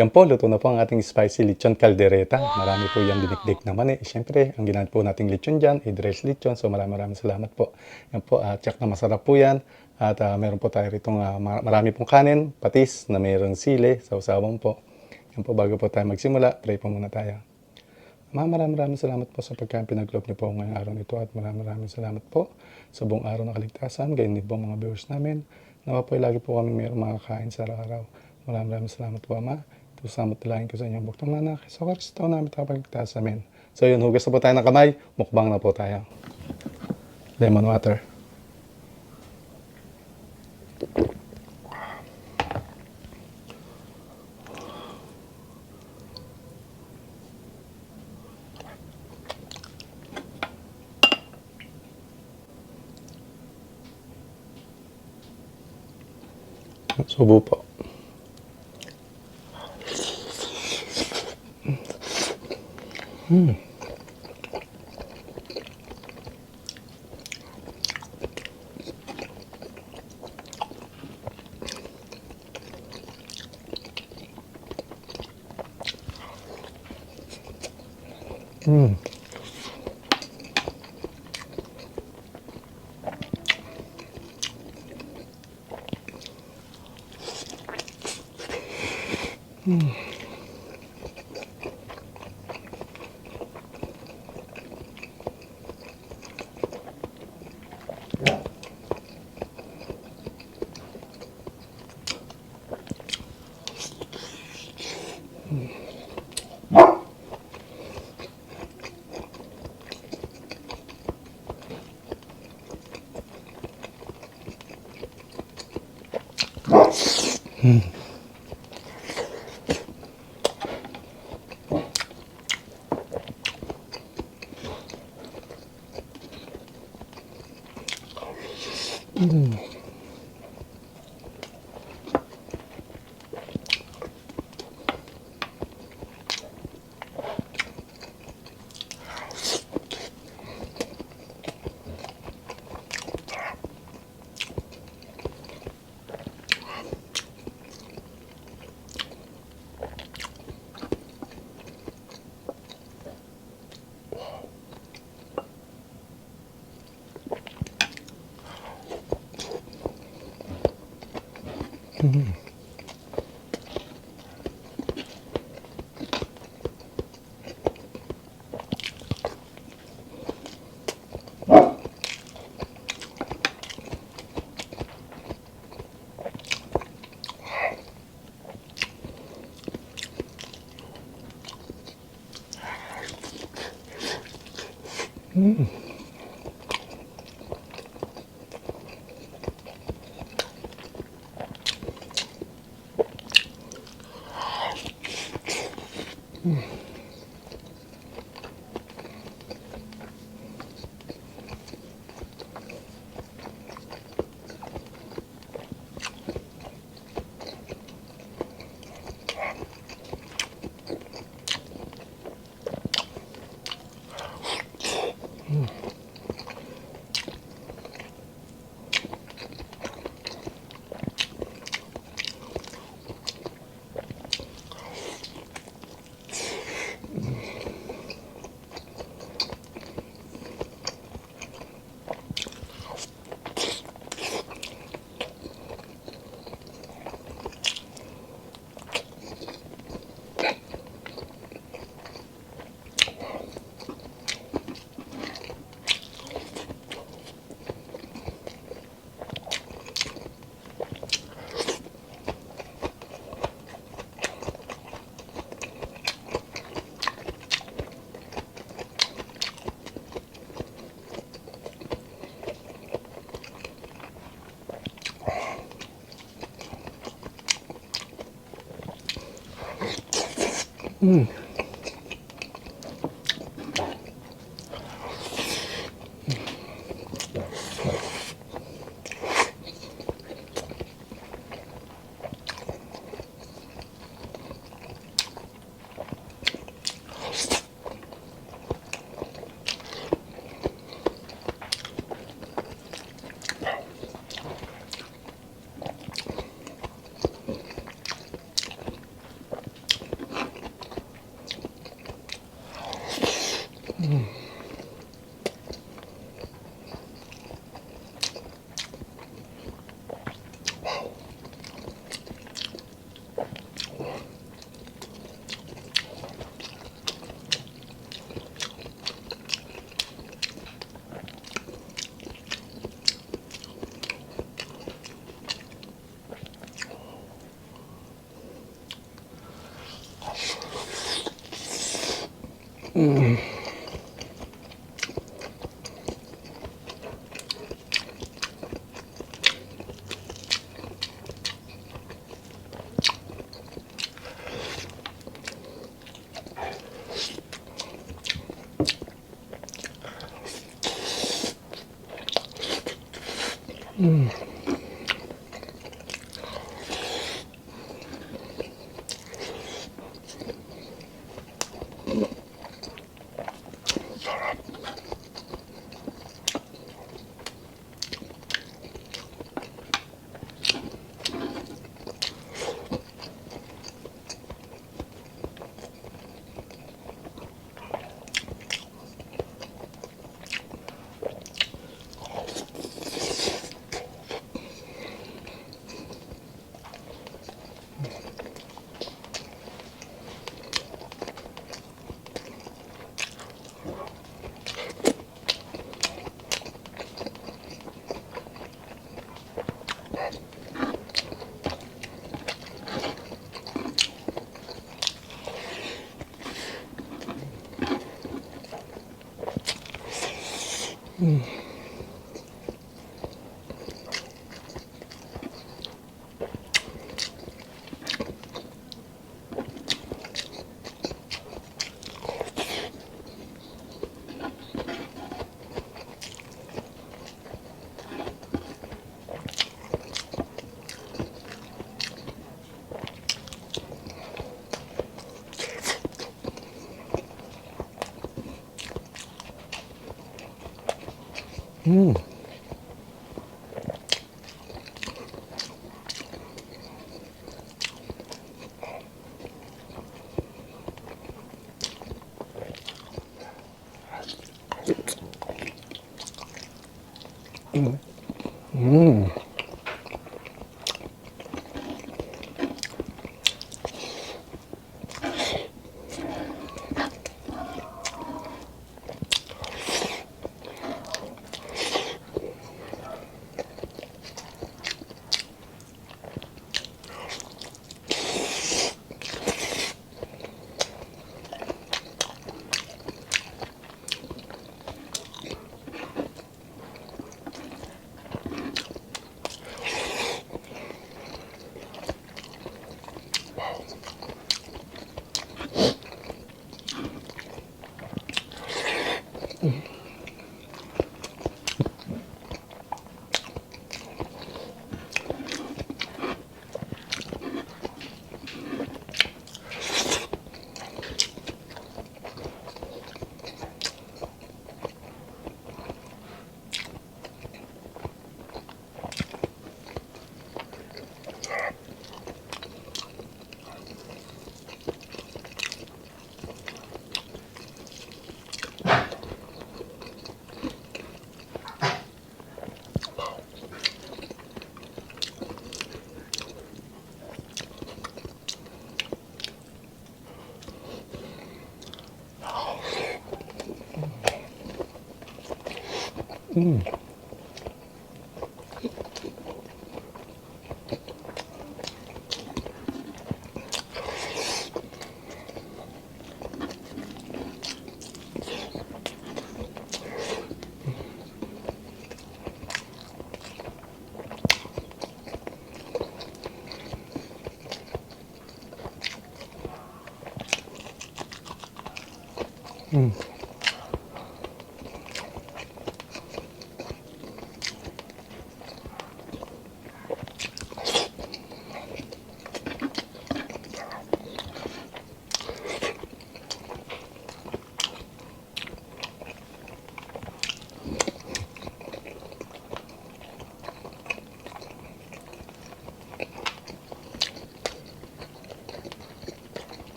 Yan po, luto na po ang ating spicy lechon caldereta. Marami po yan dinikdik naman eh. Siyempre, ang ginamit po nating lechon dyan ay dressed lechon. So maraming maraming salamat po. Yan po, check na masarap po yan. At meron po tayo ritong marami pong kanin, patis na mayroong sili, sausawan po. Yan po, bago po tayo magsimula, pray po muna tayo. Ma, maraming maraming salamat po sa pagkain pinagkaloob niyo po ngayong araw nito at maraming maraming salamat po sa buong araw ng kaligtasan, gayon din po mga viewers namin. Nawa po ay lagi po kami mayroong makakain sa araw-araw. Maraming maraming salamat po, Ama. Ito sa dalangin ko sa inyong buktong anak. Sa Kristo namin tagapagligtas. Amen. So yun, hugas na po tayo ng kamay. Mukbang na po tayo. Lemon water. Subo po.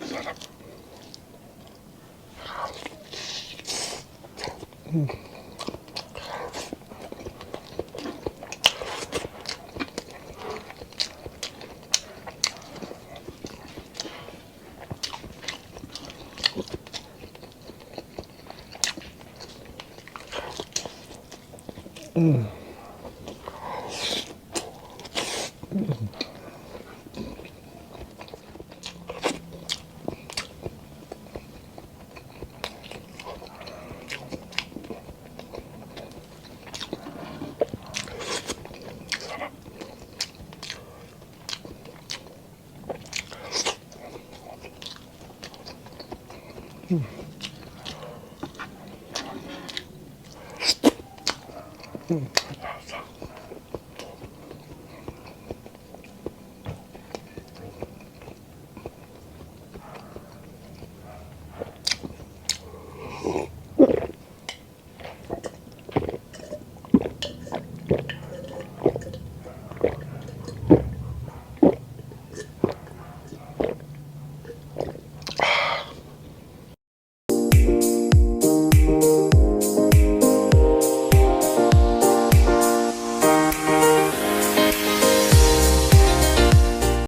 Sarap.